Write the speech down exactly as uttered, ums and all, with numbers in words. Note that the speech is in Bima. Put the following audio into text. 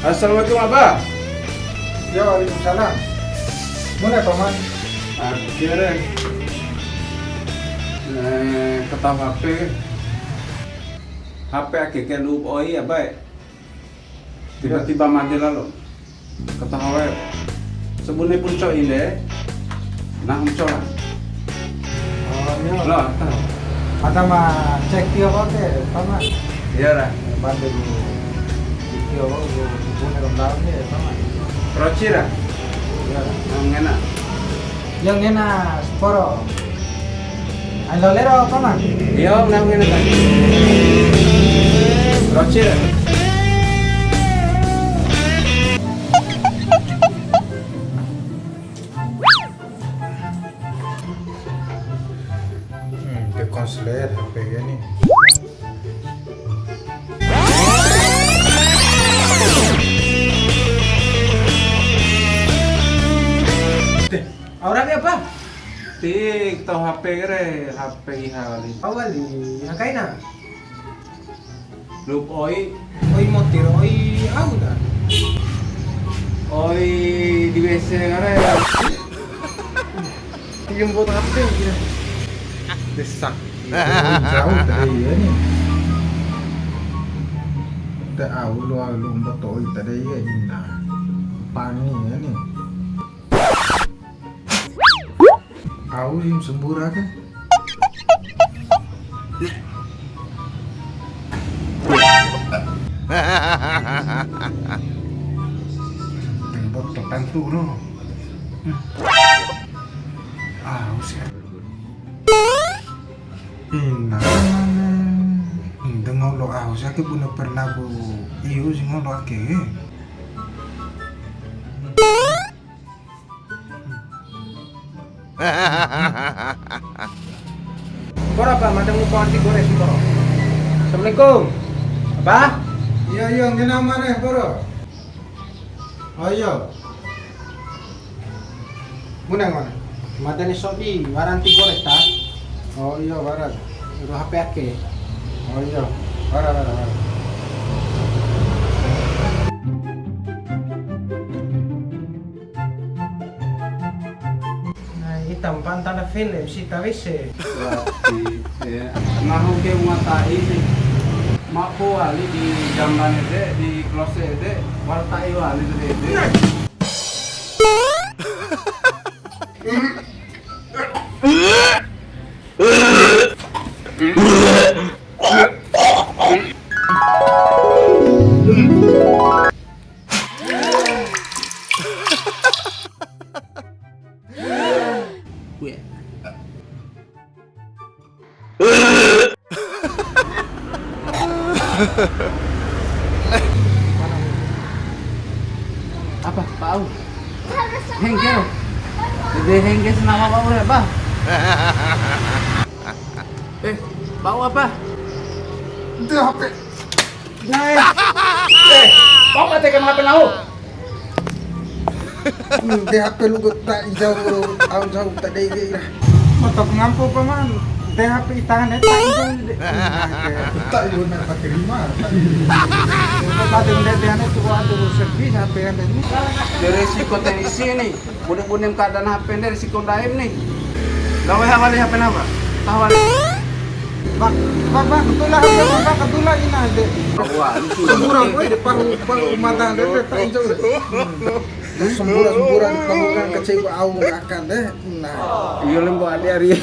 Assalamualaikum, Abah. Ya, waalaikumsalam. Bune, Paman? Ake re. Eh, kataho H P. H P ake ke lu'u oi, Abah. Tiba-tiba made lalo. Kataho e. Sabune pun co'i de. Nah, muncul lah. Oh, iya. Lo, tahu. Ada ma cek tio apa ke, Paman? Iya, lah. Bande lu. Tio apa, lu, lu punya rendang ke, Paman? Roci, lah. Iya, lah. Yang enak. Yang enak, seporo. Ain lao lero, Paman? Iya, nang enak, Pak. Roci, lah. Hmm, ke konslet H P ya nih. Teh, aura ke apa? Tik, tahu H P re, H P iha wali. Au wali, iha kaina? Lu'u oi. Oi moti ro, oi au ta? Oi di W C kare. Tium buat H P kira. Desak. Jauh tadi ya nih. Te au lu, lu mboto oi tadi ya, ina. Pangi ya nih. Au sim sembura ke. Tembok tertentu no. Au sia. Ina. Inde ngolo au sia ke bune pernah bu. Iyo si ngolo ake. Boro apa? Mada ngupa nasi goreng si boro. Assalamualaikum. Abah? Iya, iya, ngena mana, boro? Oh, iya. Bune mana? Mada ni sodi, wara nasi goreng ta? Oh, iya, wara. Ro H P ake. Oh, iya. Wara, wara, wara. Nah, ita mpa ntanda film si ta wese. Berarti, ya, nahu ke wunga ta'i si. Mapu wali di jamban ede, di kloset ede, wara ta'i wali ede. Apa? Pau. Hengge. Ede hengge senama pau re, Bah. Eh, pau apa? Itu H P. Nah, eh, pau mate kan H P nahu. Hmm, de H P lu ta ijau ro, au jau ta dei ge ira. Motok ngampo, Paman. De H P itangan de ta ijau de. Ta ijau na pakai lima. Kau kata de de ane tu, aduh, servis H P ande ni. De resiko tenisi ni. Bune-bune keadaan H P de resiko ndaim ni. Gawe hawali H P napa? Tahu wali. Bak, bak, bak, ketulah, bak, bak, ketulah ina de. Wah, lu sudah. Semburan, weh, de pahu, pahu mata de, de, ta ijau de. Semburan-semburan pahu kan kecil au akan de. Nah. Iya, lembo ade ari.